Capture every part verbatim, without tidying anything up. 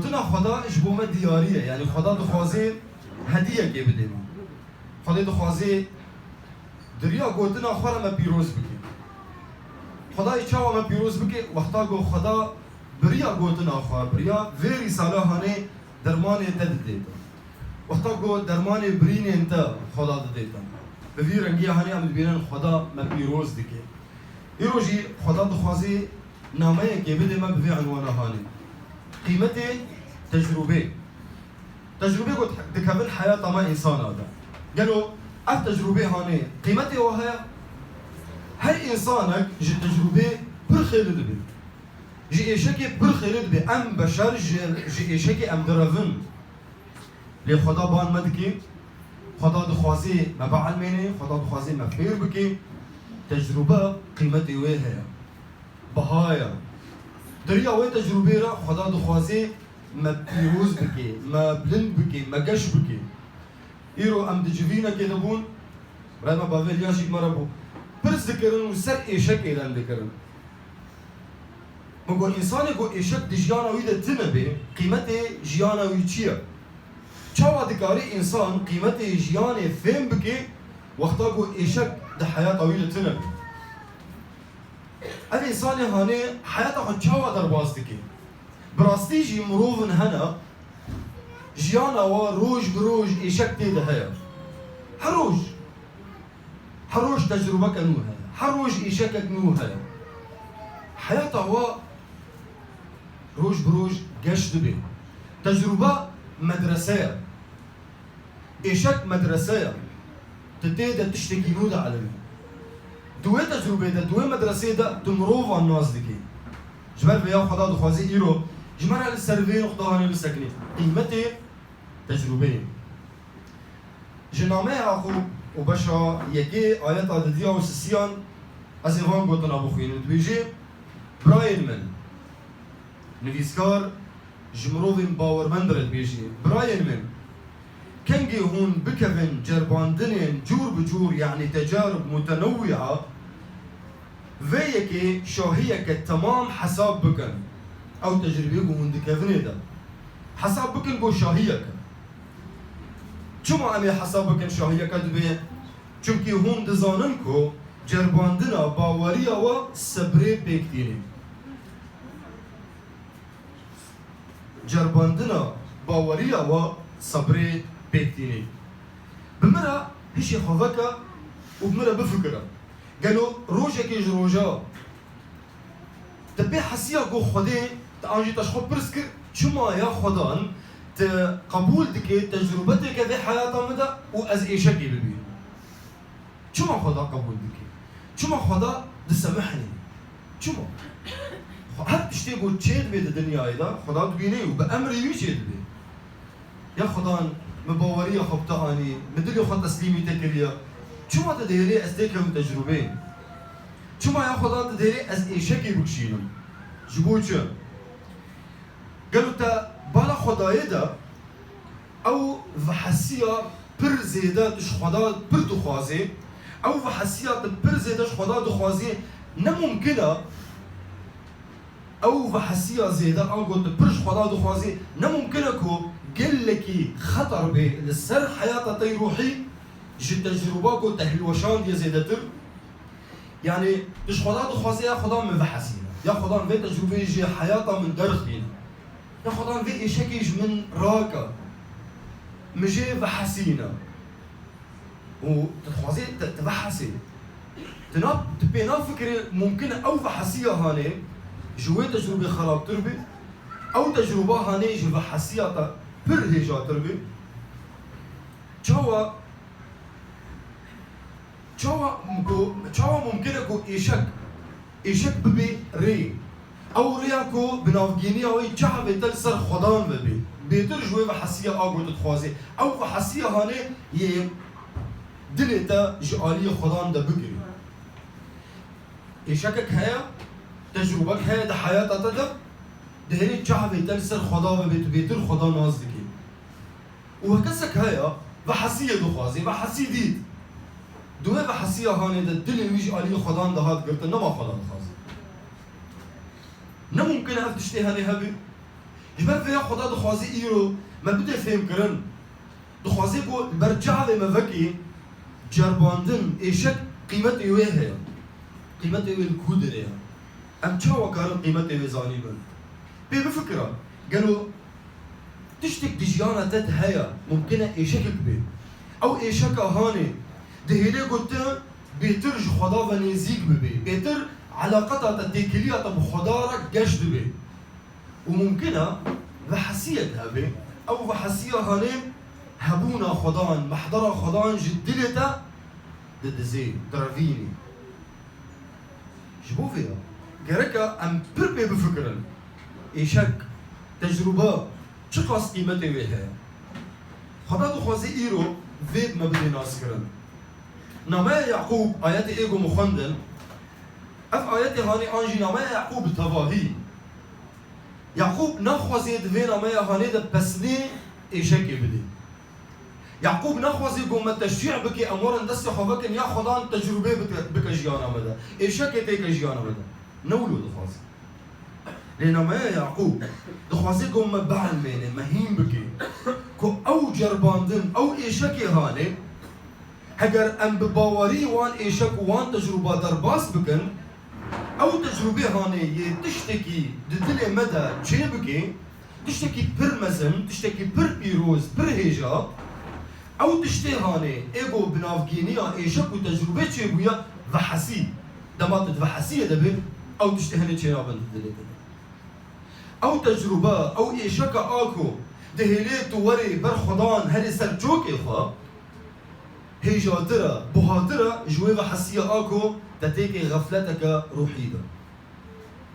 Gotina Xweda ji bo me diyarî ye, yanî Xweda dixwaze hediyekê bidê me. Xwedê dixwaze di riya gotina xwe re me pîroz bike. Xwedayê çawa me pîroz bike? Wexta ku Xweda bi riya gotina xwe, bi riya vê rîsala hanê dermanê te didê te. Wexta ku dermanê birînên te Xweda didê te. Bi vî rengiya hanê em dibînin Xweda me pîroz dike. Îro jî Xweda dixwaze nameyekê bidê me bi vê enwana hanê. Qîmetê tecrûbê. Tecrûbê ku dikevin heyata me însana de. Gelo ev tecrûbê hanê qîmetê we heye? Her însanek ji tecrûbê pir xêli dibe. Ji êşekê pir xêli dibe. Em beşer ji, ji êşekê em direvin. Lê Xweda ban me dike, Xweda dixwaze me bielmêne, Xweda dixwaze me fêr bike. Tecrûbe qîmetê wê heye. Baha ye. Di riya wê tecrûbê re Xweda dixwaze me pîroz bike, me bilind bike, me geş bike. Îro em di civînekê de bûn, birayê me bavê Eliyas jî bi me re bû. Pirs dikirin û ser êşekê dem dikirin. Min got, însanê ku êşek di jiyana wî de tune be, qîmetê jiyana wî çi ye? Çawa dikare însan qîmetê jiyanê fêm bike, wexta ku êşek di heyata wî de tune be? Ev însanê hanê heyata xwe çawa derbas dike? Bi rastî jî mirovin hene, jiyana we roj bi roj êşek tê de heye. Her roj. Her roj tecrûbeke nû heye. Her roj êşekek nû heye. Heyata we roj bi roj geş dibe. Tecrûbe medrese ye. Êşek medrese ye. Tu tê de tiştekî nû dielime. Di wê tecrûbê de, di wê medresê de tu mirovan nas dikî. Ji ber vê ya Xweda dixwaze îro ji me re li ser vê nuqta hanê bisekinî. Qîmetê tecrûbeyê. Ji nameya xwe û beşa yekê ayeta didiya û sisiyan ez ê van gotina bixwînim. Dibêje, birayên min, nivîskar ji mirovên bawermend re dibêje, birayên min, kengê hûn bikevin cerbandinên cûr bi cûr, yanî tecarib mutenewwia, vê yekê şahiyeke temam hesab bikin. Ew tecrûbeyê ku hûn dikevinê de. Hesab bikin ku şahiyeke. Çima em ê hesab bikin şahiyeke dibe? Çimkî hûn dizanin ku cerbandina baweriya we sebrê pêk tînê. Cerbandina baweriya we sebrê pêk tînê. Bi min re hişê xwe veke û bi min re bifikire. Gelo rojekê ji roja te pê hesiya ku Xwedê te an jî te ji xwe pirs kir, çima ya Xwedan te qebûl dike tecrûbe têke vê heyata min de û ez êşekê bibînim? Çima Xweda qebûl dike? Çima Xweda disemihne? Çima? Xwe-, her tiştê ku çêdibe di dinyayê de, Xweda dibîne û bi emrê wî çêdibe. Ya Xwedan min baweriya xwe bi te anî, min dilê xwe teslîmî te kiriye. Çima te dihêlê ez têkevim tecrûbeyê? Çima ya Xwedan te dihêlê ez êşekê bikişînim? Ji bo çi? Gelo te bala Xwedayê de ew vehesiya pir zêde tu ji Xweda pir dixwazê, ew vehesiya tu pir zêde ji Xweda dixwazê, ne mumkin e ew vehesiya zêde, ango tu pir ji Xweda dixwazê, ne mumkin e ku gelekî xeter bê li ser heyata te yî ruhî, ji tecrûba ku te hilweşandiye zêdetir. Yanî, tu ji Xweda dixwazê, ya Xweda min vehesîne. Ya Xweda min vê tecrûbeyê ji heyata min derxîne. Ya Xweda min vê êşekê ji min rake. Min jê vehesîne. Û tu dixwazê, tu, tu vehesê. Tu na, tu pê nafikirê, mumkin e ew vehesiya hanê ji wê tecrûbê xerabtir be. Ew tecrûba hanê ji vehesiya te pir hêjatir be. Çawa? Çawa ku, çawa mumkin e ku êşek, êşek bibe rê? Ew rêya ku bi navgîniya wê çavê te li ser Xwedan ve bê. Bêtir ji wê ve hesiya a ku tu dixwazê. Ew ve hesiya hanê yê dilê te ji aliyê Xwedan de bigirî. Êşekek heye, tecrûbek heye di heyata te de, dihêlê çavê te li ser Xweda ve bê, tu bêtir Xweda nas dikî. Û kesek heye, vehesiyê dixwazê, vehesî dît. Di wê vehesiya hanê de dilê wî ji aliyê Xwedan dihat girtin, nema Xweda dixwazê. Ne mumkin e ev tiştê henê hebe. Ji ber vê ya Xweda dixwaze îro me bide fêhmkirin. Dixwaze ku li ber çavê me vekê ceribandin, êşek qîmetê wê heye. Qîmetê wê li ku derê ye? Em çawa karin qîmetê wê zanîbin? Pê bifikira, gelo tiştek di jiyana te de heye, mumkin e êşekek bê. Ew êşeka hanê dihêle ku tu bêtir ji Xweda ve nêzîk bibî, bêtir eleqeta te, têkiliya te bi Xweda re geş dibe. Û mumkin e vehesiyek hebe, ew vehesiya hanê hebûna Xwedan, mehdera Xwedan ji dilê te didizê, direvînî. Ji bo vê ya gerek e em pir pê bifikirin. Êşek, tecrûbe çiqas qîmetê wê heye? Xweda dixwaze îro vê bi me bidê naskirin. Nameya Yaqûb, ayetê ê ku min xwendin, ev ayetê hanê an jî nameya Yaqûb bi tevahî. Yaqûb naxwazê di vê nameya hanê de pesnê êşekê bidê. Yaqûb naxwazê ku me teşcî bike, em werin destê xwe vekin, ya Xwedan tecrûbê bike, bike jiyana me de. Êşekê têke jiyana me de. Ne wilo dixwaze. Lê nameya Yaqûb dixwaze ku me bielmêne, me hîn bike ku ew ceribandin, ew êşekê hanê, heger em bi bawerî wan êşek û wan tecrûba derbas bikin, ew tecrûbê hanê yê tiştekî di dilê me de çêbike, tiştekî pir mezin, tiştekî pir pîroz, pir hêja, ew tiştê hanê ê ku bi navgîniya êşek û tecrûbê çêbûye, vehesî. Dema tu di vehesiyê de bî, ew tiştê hinê çênabin di dilê te de. Ew tecrûbe, ew êşeka a ku dihêlê tu werê ber Xwedan herê ser çokê xwe, hêjatir e, buhatir e ji wê vehesiya a ku te têkê xefleteke ruhî de.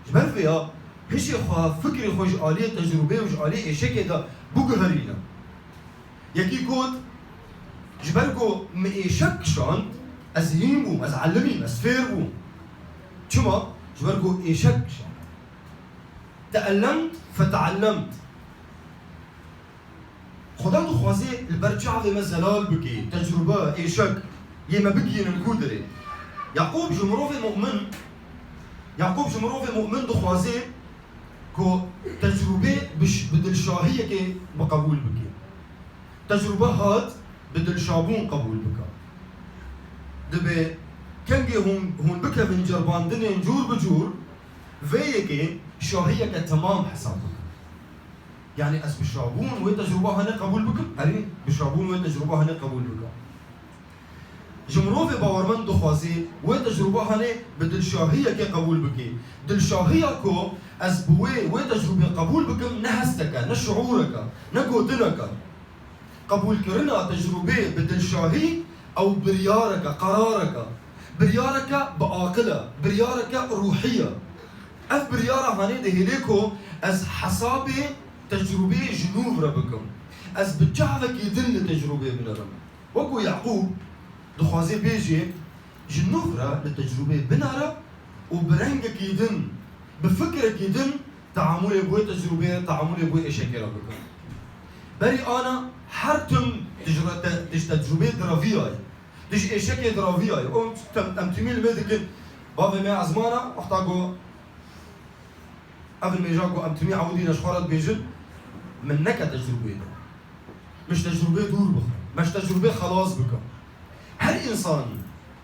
Ji ber vê ya hişê xwe, fikrê xwe ji aliyê tecrûbê û ji aliyê êşekê de biguherîne. Yekî got, ji ber ku min êşek kişand, ez hîn bûm, ez elimîm, ez fêr bûm. Çima? Ji ber ku êşek kişand. Teellemt, feteellemt. Xweda dixwaze li ber çavê me zelal bike, tecrûbe, êşek, yê me bigihînin ku derê. Yaqûb ji mirovê mu'min, Yaqûb ji mirovê mu'min dixwaze ku tecrûbê bi ş-, bi dilşahiyekê bi qebûl bike. Tecrûbe hat, bi dilşabûn qebûl bike. Dibe kengê hûn, hûn bikevin ceribandinên cûr bi cûr, vê yekê şahiyeke temam hesab bikin. Yanî ez bi şabûn wê tecrûba hanê qebûl bikim? Erê, bi şabûn wê tecrûba hanê qebûl bikim. Ji mirovê bawermend dixwazî wê tecrûba hanê bi dilşahiyekê qebûl bikî. Dilşahiya ku ez bi wê, wê tecrûbê qebûl bikim, ne hestek e, ne şiûrek e, ne gotinek e. Qebûlkirina tecrûbê bi dilşahî ew biryarek e, qerarek e. Biryareke bi aqil e, biryareke ruhî ye. Ev biryara hanê dihêlê ku ez hesabê tecrûbê ji nû re bikim. Ez bi çavekî din li tecrûbê binerim. Wekû Yaqûb dixwaze bêje, ji nû re li tecrûbê binere û bi rengekî din, bi fikrekî din teamûlê bi wê tecrûbê, teamûlê bi wê êşekê re bike. Berî ana her tim tij re-, te-, tij tecrûbê direviyaye. Tij êşekê direviyaye. O tem-, em timî li me dikin, bavê me ezmana, wexta ku ev nimêja ku em timî ewidîne ji xwe re dibêjin, min neke tecrûbê de. Me ji tecrûbê dûr bixwe. Me ji tecrûbê xelas bike. Her însan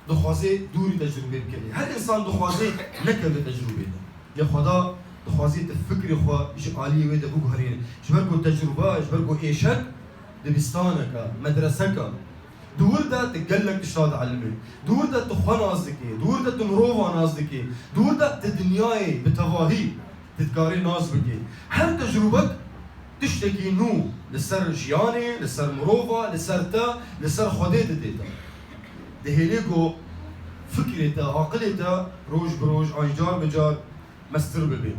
dixwaze dûrî tecrûbê bikeve. Her însan dixwaze nekeve tecrûbê de. Lê Xweda dixwaze tu fikrê xwe ji aliyê wê de biguherînî. Ji ber ku tecrûbe, ji ber ku êşek dibistaneke, medreseke. Di wir de tu gelek tişta dielimî. Di wir de tu xwe nas dikî. Di wir de tu mirova nas dikî. Di wir de tu dinyayê bi tevahî tu dikarî nas bikî. Her tecrûbek tiştekî nû li ser jiyanê, li ser mirova, li ser te, li ser Xwedê didê te. Dihêlê ku fikrê te, aqilê te roj bi roj an car bi car mestir bibe.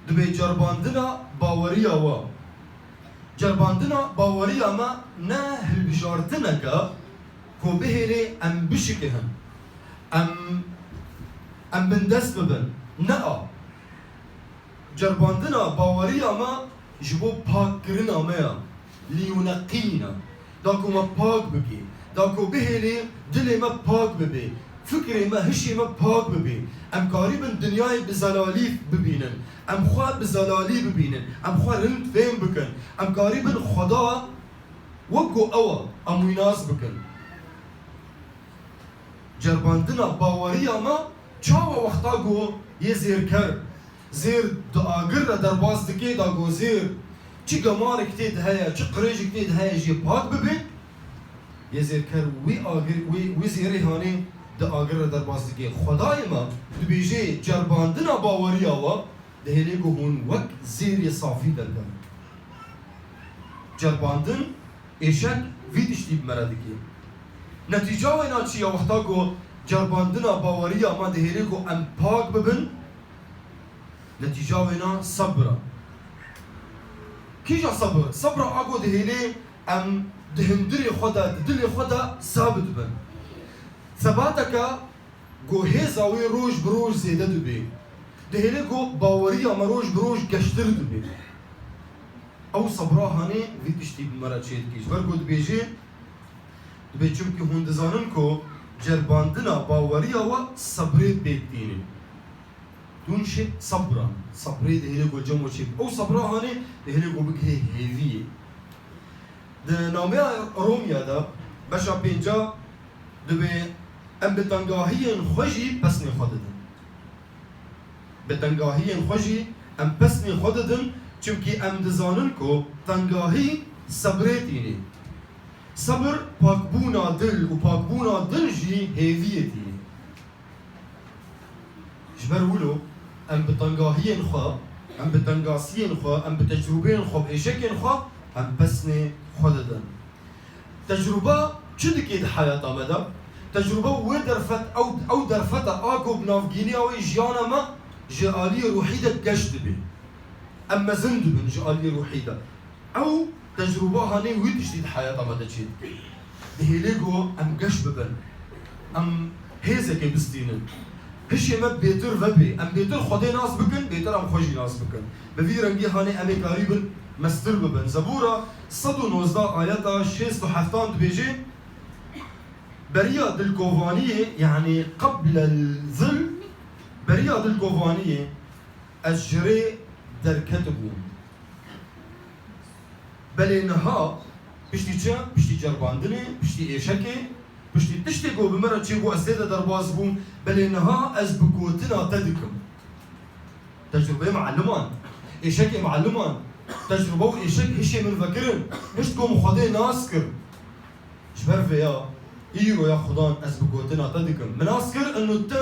Dibe ceribandina baweriya we. Ceribandina baweriya me ne hilbijartineke ku bihêlê em bişikihin, em, em bindest bibin. Ne a. Ceribandina baweriya me ji bo pakkirina me ya, liyûneqîn e. Da ku me pak bikî, da ku bihêlê dilê me pak bibê, fikrê me, hişê me pak bibê, em karîbin dinyayê bi zelalî bibînin, Em xwe bi zelalî bibînin, em xwe rind fêm bikin, em karîbin Xweda wek ku ew e, em wî nas bikin. Cerbandina baweriya me çawa wexta ku yê zêrker zêr di agir re derbas dike, da ku zêr çi gemarek tê de heye, çi qirêjek tê de heye jê pak bibe, yê zêrker wî agir, wî, wî zêrê hanê di agir re derbas dike. Xwedayê me dibêje cerbandina baweriya we dihêle ku hûn wek zêrê safî derkevin. Cerbandin êşek vî tiştî bi me re dike. Netîca wêna çi ye wexta ku cerbandina baweriya me dihêle ku em pak bibin? Netîca wêna sebir e. Kîja sebir? Sebir e a ku dihêle em di hundirê xwe de, di dilê xwe de sabit bin. Sebateke ku hêza wê roj bi roj zêde dibe. Dihêle ku baweriya me roj bi roj geştir dibe. Ew sebra hanê vî tiştî bi me re çêdike. Ji ber ku dibêje, dibê çimkî hûn dizanin ku cerbandina baweriya we sebrê pê tîne. Tûn şê sebran. Sebrê dihêle ku cem we çêbike. Ew sebra hanê dihêle ku bigihê hêviyê. Di nameya Romya de beşa pênca dibê em bi tengahiyên xwe jî pesnê xwe didin. Bi tengahiyên xwe jî em pesnê xwe didin, çimkî em dizanin ku tengahî sebrê tînê. Sebir pakbûna dil û pakbûna dil jî hêviyê tînê. Ji ber wilo em bi tengahiyên xwe, em bi tengasiyên xwe, em bi tecrûbeyên xwe, bi êşekên xwe, em pesnê xwe didin. Tecrûbe çi dike di heyata me de? Tecrûbe wê derfet, ew, ew derfet e a ku bi navgîniya wê jiyana me ji aliyê ruhî de geş dibe. Em mezin dibin ji aliyê ruhî de. Ew tecrûba hanê wî tiştî di heyata me de çê dike. Dihêle ku em geş bibin. Em hêzekê bistînin. Hişê me bêtir vebê. Em bêtir Xwedê nas bikin, bêtir em xwe jî nas bikin. Bi vî rengî hanê em ê karîbin mestir bibin. Zebûra sed û nozdeh ayeta şêst û heftan dibêje, beriya dilkovaniyê, yanî qeblel zilm, beriya dilkovaniyê ez ji rê derketibûm. Belê niha piştî çi? Piştî cerbandinê, piştî êşekê, piştî tiştê ku bi min re çêbû ez tê de derbas bûm, belê niha ez bi gotina te dikim. Tecrûbeyê mualliman, êşekê mualliman, tecrûbe û êşek hişê min vekirin, hişt ku min Xwedê nas kir. Ji ber vêya, îro ya Xudan ez bi gotina te dikim. Min nas kir, inu tu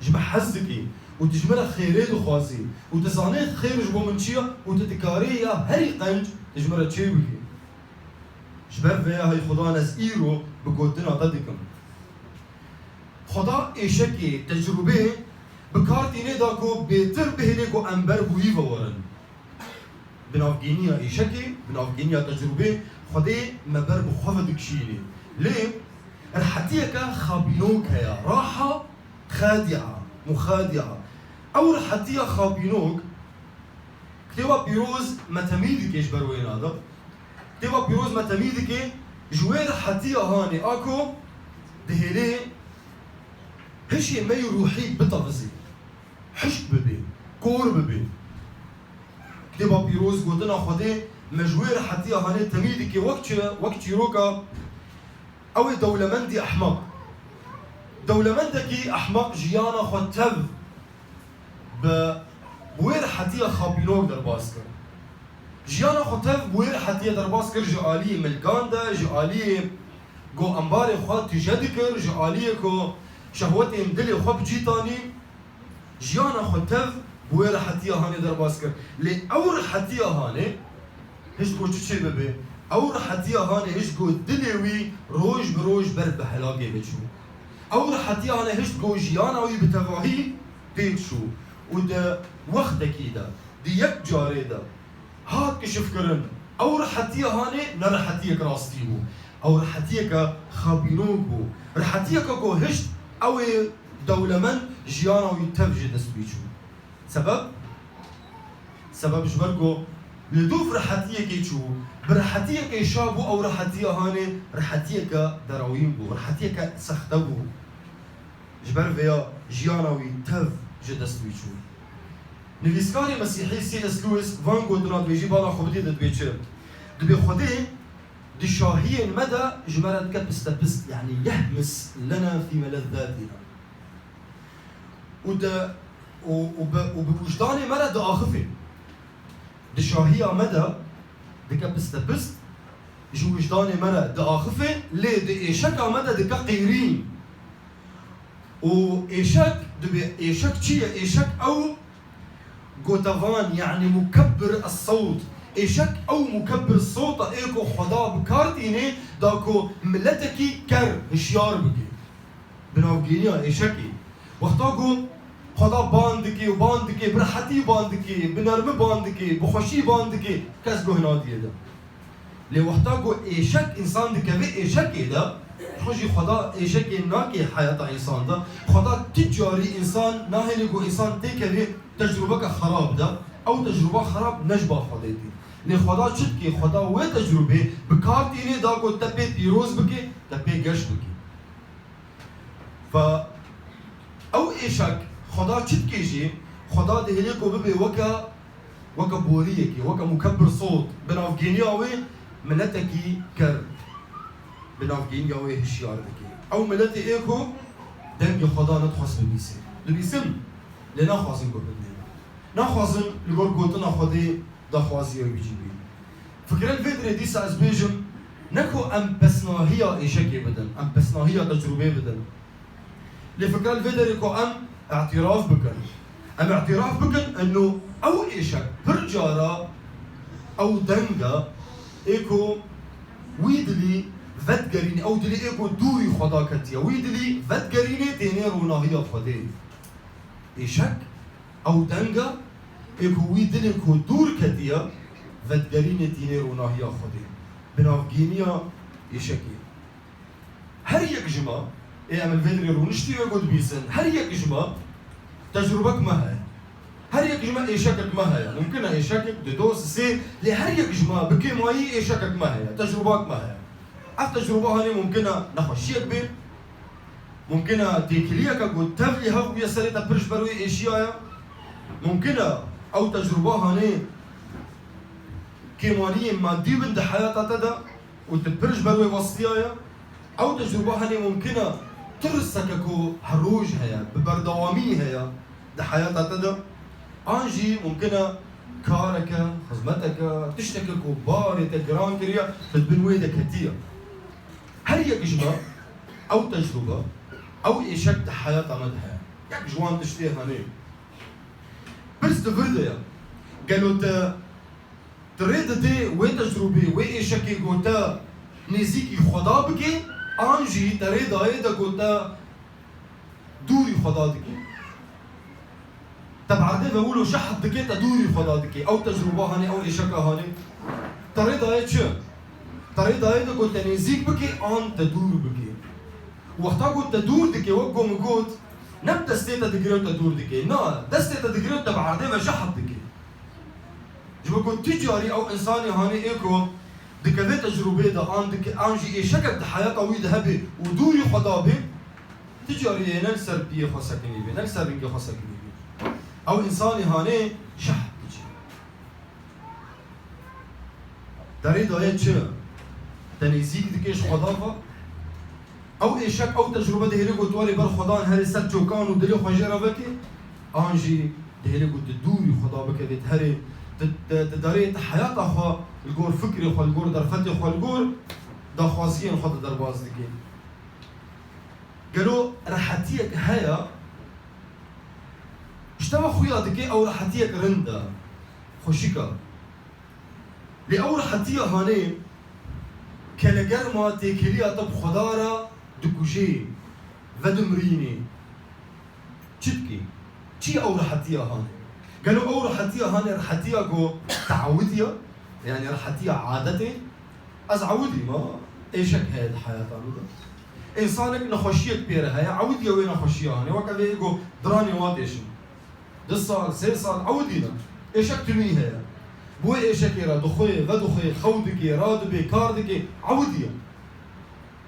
ji min hez dikî û tu ji min re xêrê dixwazî û tu zanî xêr ji bo min çi ye û tu dikarî ya herî qenc tu ji min re çê bikî. Ji ber vêya hey Xudan ez îro bi gotina te dikim. Xuda êşekê, tecrûbê bi kar tînê da ku bêtir bihêlê ku em ber bi wî ve werin. Bi navgîniya êşekê, bi navgîniya tecrûbê Xwedê me ber bi xwe ve dikişînê. Lê rehetiyeke xabînok heye, raha xadi'a, muxadi'a. Ew rehetiya xabînok, Kitêba Pîroz me temî dike ji ber wêna de. Kitêba Pîroz me temî dike ji wê rehetiya hanê a ku dihêlê hişê me yê ruhî bitevizê, hişk bibê, kor bibê. Kitêba Pîroz gotina Xwedê me ji wê rehetiya hanê temî dike wek çi, wek çîroka ew ê dewlemendî ehmeq. Dewlemendekî ehmeq jiyana xwe tev bi, bi wê rehetiya xapînok derbas kir. Jiyana xwe tev bi wê rehetiya derbas kir ji aliyê milkan de, ji aliyê ku embarê xwe tije dikir, ji aliyê ku şehwetên dilê xwe bi cî tanî, jiyana xwe tev bi wê rehetiya hanê derbas kir. Lê ew rehetiya hanê hişt ku çi çê bibe, ew rehetiya hanê hişt ku dilê wî roj bi roj ber bi helakê ve çû. Ew rehetiya hanê hişt ku jiyana wî bi tevahî têk çû û di wextekî de, di yek carê de, hat kişifkirin. Ew rehetiya hanê ne rehetiyek rastî bû. Ew rehetiyeke xapînok bû. Rehetiyeke ku hişt ew ê dewlemend jiyana wî tev ji dest wî çû. Sebeb? Sebeb ji ber ku li dûv rehetiyekê çû, bi rehetiyekê şa bû, ew rehetiya hanê rehetiyeke derawîn bû, rehetiyeke sexte bû. Ji ber vêya jiyana wî tev ji dest wî çû. Nivîskarê Mesîhî C S Lewis van gotina dibêjî bala xwe bidê de dibê çi? Dibê Xwedê di şahiyên me de ji me re dike pistepist, yanî yehmis lena fî melezzatina. Û de, û, û bi, û bi wijdanê me re diaxifê. Di şahiya me de dike pistepist, ji wijdanê me re diaxifê, lê di êşeka me de dike qîrîn. Û êşek, dibê êşek çi ye? Êşek ew gotevan, yanî mukebbir es-sewt. Êşek ew mukebbir sewt e ê ku Xweda bi kar tînê da ku miletekî ker hişyar bike. Bi navgîniya êşekê. Wexta ku Xweda ban dike û ban dike, bi rehetî ban dike, bi nermî ban dike, bi xweşî ban dike, kes guh nadiyê de. Lê wexta ku êşek însan dikeve êşekê de, xwe jî Xweda êşekê nake heyata însan de. Xweda tu carî însan nahêle ku însan têkeve tecrubeke xerab de. Ew tecruba xerab ne ji ba Xwedê tê. Lê Xweda çi dike? Xweda wê tecrubê bi kar tînê da ku te pê pîroz bike, te pê geş bike. Fe ew êşek Xweda çi dike jî? Xweda dihêle ku bibe weke, weke boriyekê, weke mukebbir sot, bi navgêniya wê miletekî ker, bi navgêniya wê hişyar dike. Ew miletê ê ku dengê Xweda nedixwest bibîse. Dibîsin, lê naxwazin ku bibîne. Naxwazin li gor gotina Xwedê daxwaziya wî cî bî. Fikre li vê dirê dîsa ez bêjim, ne ku em pesnahiya êşekê bidin, em pesnahiya tecrûbê bidin. Lê fikre li vê derê ku em îtiraf bikin. Em îtiraf bikin, eno ew êşek pir cara ew deng e, ê ku wî dilî vedigerîne, ew dilî ê ku dûrî Xweda ketiye, wî dilî vedigerîne têne ronahiya Xwedê. Êşek ew deng e, ê ku wî dilê ku dûr ketiye, vedigerîne tînê ronahiya Xwedê. Binavgîniya êşekê. Her yek ji me, ê em li vê dirê rûniştî wê ku dibîsin, her yek ji me tecrûbek me heye. Her yek ji me êşekek me heye. Mumkin e êşekek, dido, sisê, lê her yek ji me bi kêmayî êşekek me heye, tecrûbak me heye. Ev tecrûba hanê mumkin e nexweşiyek bê, mumkin e têkiliyeke ku tevlî hev bûye serê te pir ji ber wê êşiya ye. Mumkin e ew tecrûba hanê kêmaniyên madî bin di heyata te de û tu pir ji ber wê westiyaye. Ew tecrûba hanê mumkin e tirseke ku her roj heye, bi berdewamî heye di heyata te de. An jî mumkin e kareke, xizmeteke, tişteke ku barê te giran kiriye, tu di bin wê de ketiye. Her yek ji me ew tecrûbe, ew êşek di heyata me de heye. Yek ji wan tiştê hene. Pirs di vir de ye. Gelo te, tu rê didê wê tecrûbê, wê êşekê ku te nêzîkî Xweda bikê, an jî te rê dayê de ku te dûrî Xweda dikê? Te bi erdê ve wilo şehd dikê, te dûrî Xweda dikê. Ew tecrûba hanê, ew êşeka hanê. Te rê daye çi? Te rê daye de ku te nêzîk bikê, an te dûr bikê. Wexta ku te dûr dikê, wek ku min got, ne bi destê te digire û te dûr dikê. Na, destê te digire û te bi erdê ve şehd dikê. Ji bo ku tu carî ew însanê hanê ê ku dikeve tecrûbê de an dike, an jî êşekek di heyata wî de hebe û dûrî Xweda bê, tu carî yê ne li ser piyê xwe sekinî bê, ne li ser rengê xwe sekinî bê. Ew însanê hanê şehd diçe. Te rê daye çi? Te nêzîk dike ji Xweda ve? Ew êşek, ew tecrûbe dihêle ku tu werê ber Xwedan herê ser çokan û dilê xwe jê re vekê, an jî dihêle ku tu dûrî Xweda bikevê, tu herê, tu, tu, tu derê, tu heyata xwe li gor fikrê xwe, li gor derfetê xwe, li gor daxwaziyên xwe tu derbas dikê. Gelo rehetiyek heye, ji te ve xuya dikê, ew rehetiyek rind e, xweşik e. Lê ew rehetiya hanê kelegerma têkiliya te bi Xweda re dikujê, vedimrînê. Çi dikê? Çi ye ew rehetiya hanê? Gelo ew rehetiya hanê rehetiya ku te ewidiye? Yanî rehetiya adetê? Ez ewidî me, êşek heye di heyata min de. Însanek nexweşiyek pê re heye, ewidiye wê nexweşiya hanê. Weke vê êgo diranê wa têşin. Du sal, sê sal ewidî ne. Êşek tunî heye. Bi wê êşekê re dixwê, vedixwê, xew dikê, radibê, kar dikê. Ewidî ye.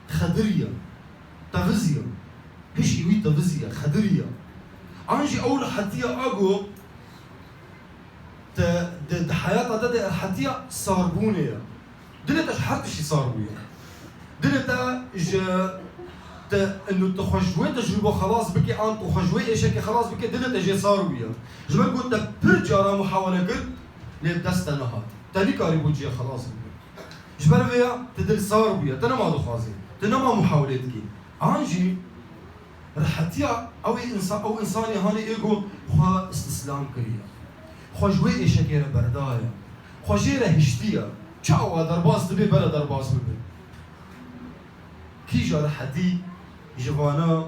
Xediriye. Teviziye. Hişî wî teviziye, xediriye. An jî ew rehetiya a ku Te di, di heyata te de rehetiya sarbûnê ye. Dilê te ji her tiştî sar bûye. Dilê te ji te, inu tu xwe ji wê tecrûba xelas bike, an tu xwe ji wê êşekê xelas bike, dilê te jê sar bûye. Ji ber ku te pir cara muhawele kir, lê bi dest te nehat. Te nikarîbû cihê xelas bike. Ji ber vê ya te dil sar bûye, te nema dixwazî, te nema muhawelê dikî. An jî rehetiya ew ê însa-, ew însanê hanê ê ku xwe îstîslam kiriye. Xwe ji wê êşekê re berdaye. Xwe jê re hiştiye. Çawa derbas dibe, bere derbas bibe. Kîja rehetî ji vana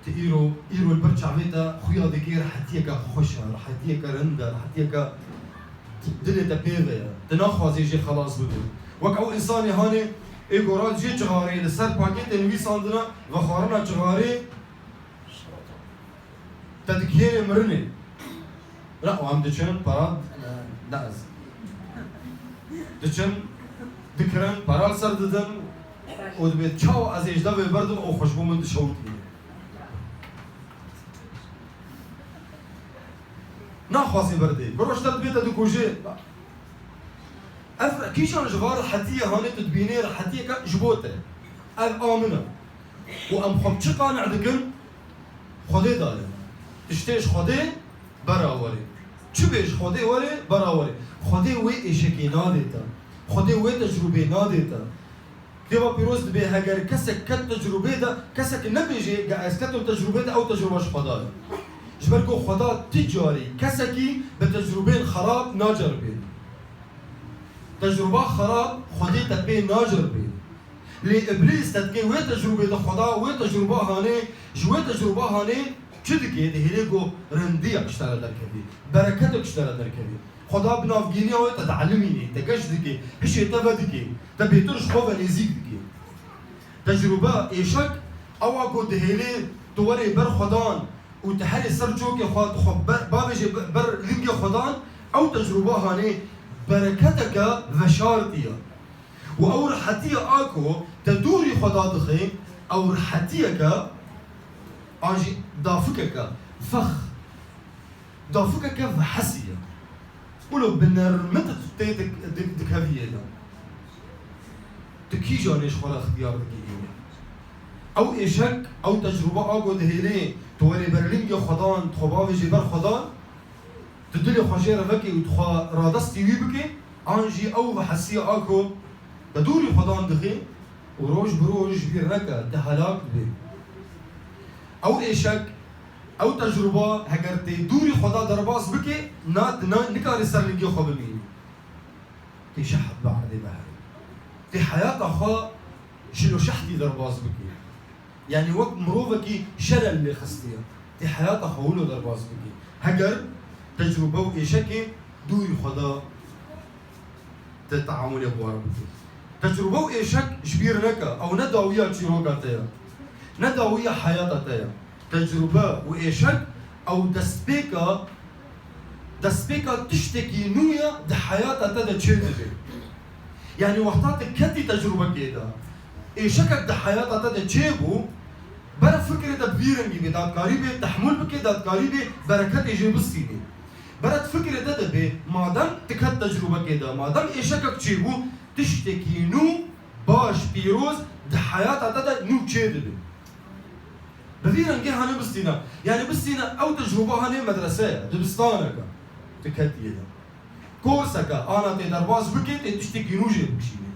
tu îro, îro li ber çavê te xuya dikê rehetiyeke xweş e, rehetiyeke rind e, rehetiyeke dilê te pê ve ye. Tu naxwazî jê xelas bibe. Wek ew însanê hanê ê goran jê cixarê li ser pakêtê nivîsandine, vexwarina cixarê te digihêne mirinê. Na, û em diçin, para, e, ne ez. Diçin, dikirin, para li ser didin û dibê çawa ez ê ji devê berdim û xwe ji bo min dişewitîne. Naxwazî berdê. Bi roj te dibê te dikujê. Ev kîjan ji van rehetiyê hanê tu dibînê rehetiyeke ji bo te. Ev a min e. Û em xwe bi çi qane dikin? Xwedê daye. Tiştê ji Xwedê bera werê. Çi bê ji Xwedê werê, bera werê. Xwedê wê êşekê nadê te. Xwedê wê tecrûbê nadê te. Kitêba Pîroz dibê heger kesek ket tecrûbê de, kesek nebêje, ge ez ketim tecrûbê de, ew tecrûba ji Xweda ye. Ji ber ku Xweda ti carî kesekî bi tecrûbên xerab naceribê. Tecrûba xerab Xwedê te pê naceribê. Lê Îblîs te dikê wê tecrûbê de Xweda wê tecrûba hanê, ji wê tecrûba hanê çi dikê? Dihêlê ku rindiyek ji te re derkevî, bereketek ji te re derkevî. Xweda bi navgîniya wê te dielimînê, te geş dikê, hişê te vedikê, te bêtir ji xwe ve nêzîk dikê. Tecrûbe êşek ew a ku dihêlê tu werê ber Xwedan û tu herê ser çokê xwe, tu xwe ber, bavêjê be-, ber lingê Xwedan, ew tecrûba hanê bereketeke veşartî ye. Û ew rehetiya a ku te dûrî Xweda dixê, ew rehetiyeke an jî dafikeke, fex, dafikeke vehesî ye. Wilo bi nermî tu tê dik-, dik-, dikeviyê de. Tu kîjanê ji xwe re ixtiyar dikî îro? Ew êşek, ew tecrûba a ku dihêlê tu werê ber lingê Xwedan, tu xwe bavêjê ber Xwedan, tu dilê xwe jê re vekê û tu xwe radestî wî bikê, an jî ew vehesiya a ku te dûrî Xwedan dixê û roj bi roj ji bîr neke, te helak dibê. Ew êşek, ew tecrûba, heger tê dûrî Xweda derbas bikê, na, na, nikarê ser lingê xwe bimînî. Tê şeht bi erdê ve herê. Tê heyata xwe şilo şehtî derbas bikê. Yanî wek mirovekî şerel lê xistiye. Tê heyata xwe wilo derbas bikê. Heger tecrûbe û êşekê dûrî Xweda te teamulê bi wan bikî. Tecrûbe û êşek ji bîr neke, ew ne dawiya çîroka te ye, ne dawiya heyata te ye. Tecrûbe û êşek ew destpêka, destpêka tiştekî nû ye di heyata te de çêdibe. Yanî wexta tu ketî tecrûbekê de, êşekek di heyata te de çêbû, bere fikrê te bi vî rengî bê, dadkarî bê, tehmûl bikê, dadkarî bê, bereketê jê bistînê. Bere di fikrê te de bê, madem tu ket tecrûbekê de, madem êşekek çêbû, tiştekî nû baş, pîroz di heyata te de nû çêdibe. Bi vî rengê hanê bistîne. Yanî bistîne ew tecrûba hanê medrese ye, dibistaneke. Tu ketiyê de. Korseke, ana tê derbas bikê, tê tiştekî nû jê bikişînê.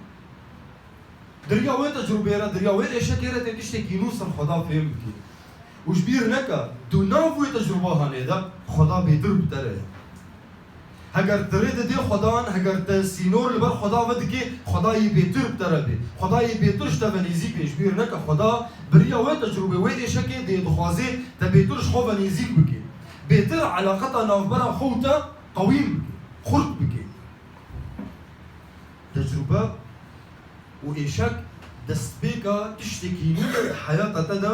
Di riya wê tecrûbê re, di riya wê êşekê re tê tiştekî nû ser Xweda fêm bikî. Û ji bîr neke, tu nav wê tecrûba hanê de Xweda bêtir bi te re ye. Heger tu rê didê Xwedan, heger te sînor li ber Xweda vedikê, Xweda yê bêtir bi te re bê. Xweda yê bêtir ji te ve nêzîk bê. Ji bîr neke, Xweda bi riya wê tecrûbê, wê êşekê dê dixwazê te bêtir ji xwe ve nêzîk bikê. Bêtir eleqeta navbera xwe û te qewîm bikê, xurt bikê. Tecrûbe û êşek destpêka tiştekî nû ye di heyata te de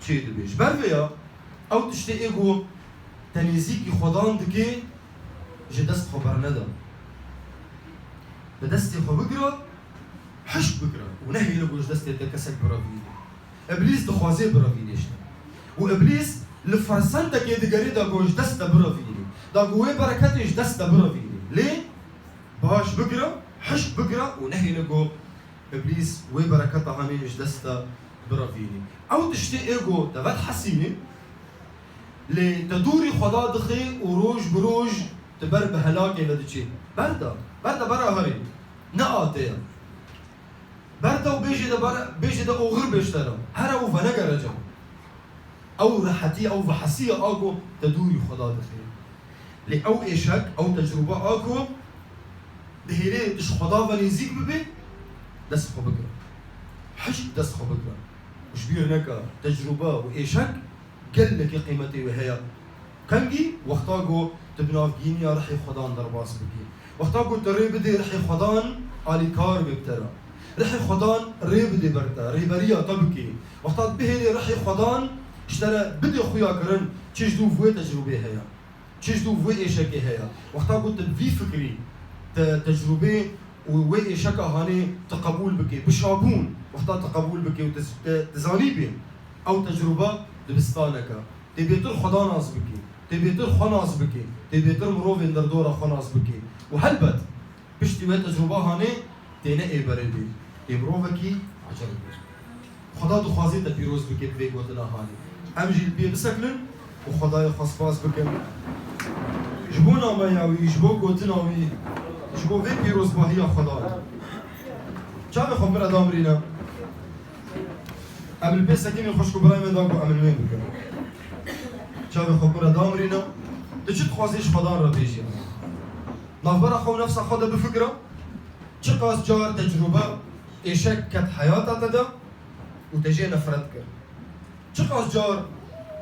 çêdibe. Ji ber vê ya ew tiştê ê ku te nêzîkî Xwedan dike, ji dest xwe bernede. Bi destê xwe bigire, hişk bigire û nehêle ku ji destê te kesek birevîne. Îblîs dixwaze birevîne ji te. Û Îblîs Li fersentekê digerê da ku ji dest te birevînî. Da ku wê bereketê ji dest te birevînî. Lê baş bigire, hişk bigire û nehêle ku Îblîs wê bereketa hanê ji dest te birevînî. Ew tiştê ê ku te vedhesînî, lê te dûrî Xweda dixê û roj bi roj tu ber bi helakê ve diçî. Berda, berda bera herî. Ne atê ye. Berda û bêjê de bere, bêjê de oxir bêştera. Here û venegere cem. Ew rehetî, ew vehesiya a ku te dûrî Xweda dixê. Lê ew êşek, ew tecrûbe a ku dihêlê tu ji Xweda ve nêzîk bibê, dest xwe bigire. Hişk dest xwe bigire. Û ji bîr neke, tecrûbe û êşek gelekî qîmetê wê heye. Kengî wexta ku tu bi navgîniya rihê Xwedan derbas bikî. Wexta ku tu rê bidê rihê Xwedan alîkar bê bi te re. Rihê Xwedan rê bidê ber te, rêberiya te bikê. Wexta bihêlê rihê Xwedan ji te re bidê xuya kirin, çi ji dû vê tecrûbê heye. Çi ji dû vê êşekê heye. Wexta ku tu bi vî fikrî, te tecrûbê û wê êşeka hanê tu qebûl bikê. Bi şabûn, wexta tu qebûl bikê û tu, tu, tu zanîbî, ew tecrûba dibistaneke. Tê bêtir Xweda nas bikê. Tê bêtir xwe nas bikê. Tê bêtir mirovên derdora xwe nas bikê. Û helbet, piştî wê tecrûba hanê têne ê berê bê. Tê mirovekî ecel bê. Xweda dixwazê te pîroz bike bi vê gotina hanê. Em jî li pê bisekinin û Xwedayê xwe spas bikin. Ji bo nameya wî, ji bo gotina wî, ji bo vê pîrozbahiya Xweda. Çavê xwe pir edamrîne. Em li pê sekinî xwişk û birayê me da ku em li wê bikin. Çavê xwe pir edamrîne. Tu çi dixwazî ji Xwedan re bêjî? Navbera xwe û nefsa xwe de bifikire. Çiqas car tecrûbe êşek ket heyata te de û te jê nefret kir. Çiqas car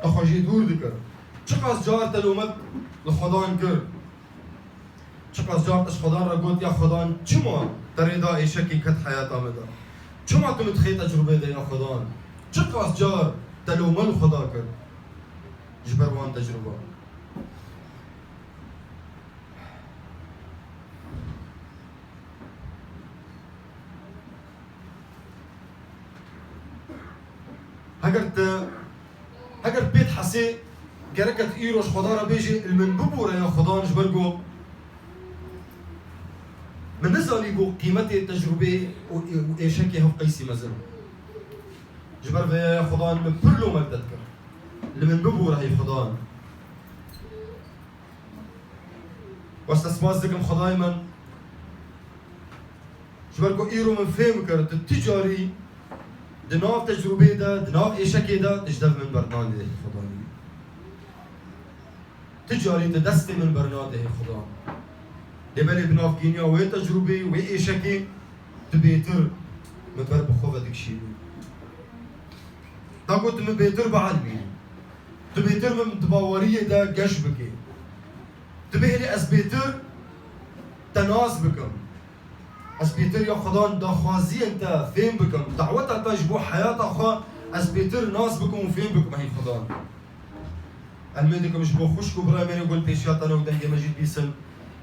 te xwe jê dûr dikir. Çiqas car te lomet li Xwedan kir. Çiqas car te ji Xwedan re got, ya Xwedan, çima te rê da êşekê ket heyata me de? Çima tu min dixê tecrûbê de, ya Xwedan? Çiqas car te lome li Xweda kir ji ber wan tecrûban? Heger te, heger pê dihesê, gereke tu îro ji Xweda re bêjî, li min bibûre ya Xwedan, ji ber ku min nizanî ku qîmetê tecrûbê û, û êşekê hev qeysî mezin. Ji ber vê ya Xwedan min pir lomek te dikir. Li min bibûre hey Xwedan. Wes te spas dikim Xwedayê min. Ji ber ku îro min fêm kir, tu ti carî di nav tecrûbê de, di nav êşekê de, tu ji dev min bernadê Xwedanî. Ti carî tu destê min bernadê Xudan. Lê belê bi navgîniya wê tecrûbê, wê êşekê, tu bêtir min ber bi xwe ve dikişînî. Da ku tu min bêtir bielmînî. Tu bêtir min di baweriyê de geş bikî. Tu bihêlî ez bêtir te nas bikim. Ez bêtir ya Xudan daxwaziyên te fêm bikim. Daweta te ji bo heyata xwe ez bêtir nas bikim û fêm bikim, hey Xudan. Elmê dikim ji bo xwişk û birayê me ê ku li pêşiya te ne û dengê me jî dibîsin.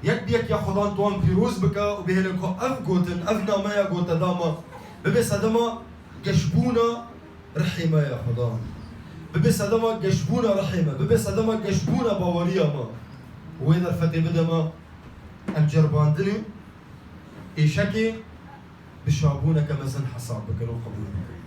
Yek bi yek ya Xudan tu wan pîroz bike û bihêle ku ev gotin, ev nameya ku te da me, bibe sedema geşbûna rihê me ya Xudan. Bibe sedema geşbûna rihê me, bibe sedema geşbûna baweriya me. Wê derfetê bide me, em ceribandinê êşekê bi şabûneke mezin hesab bikin û qebûl bikin.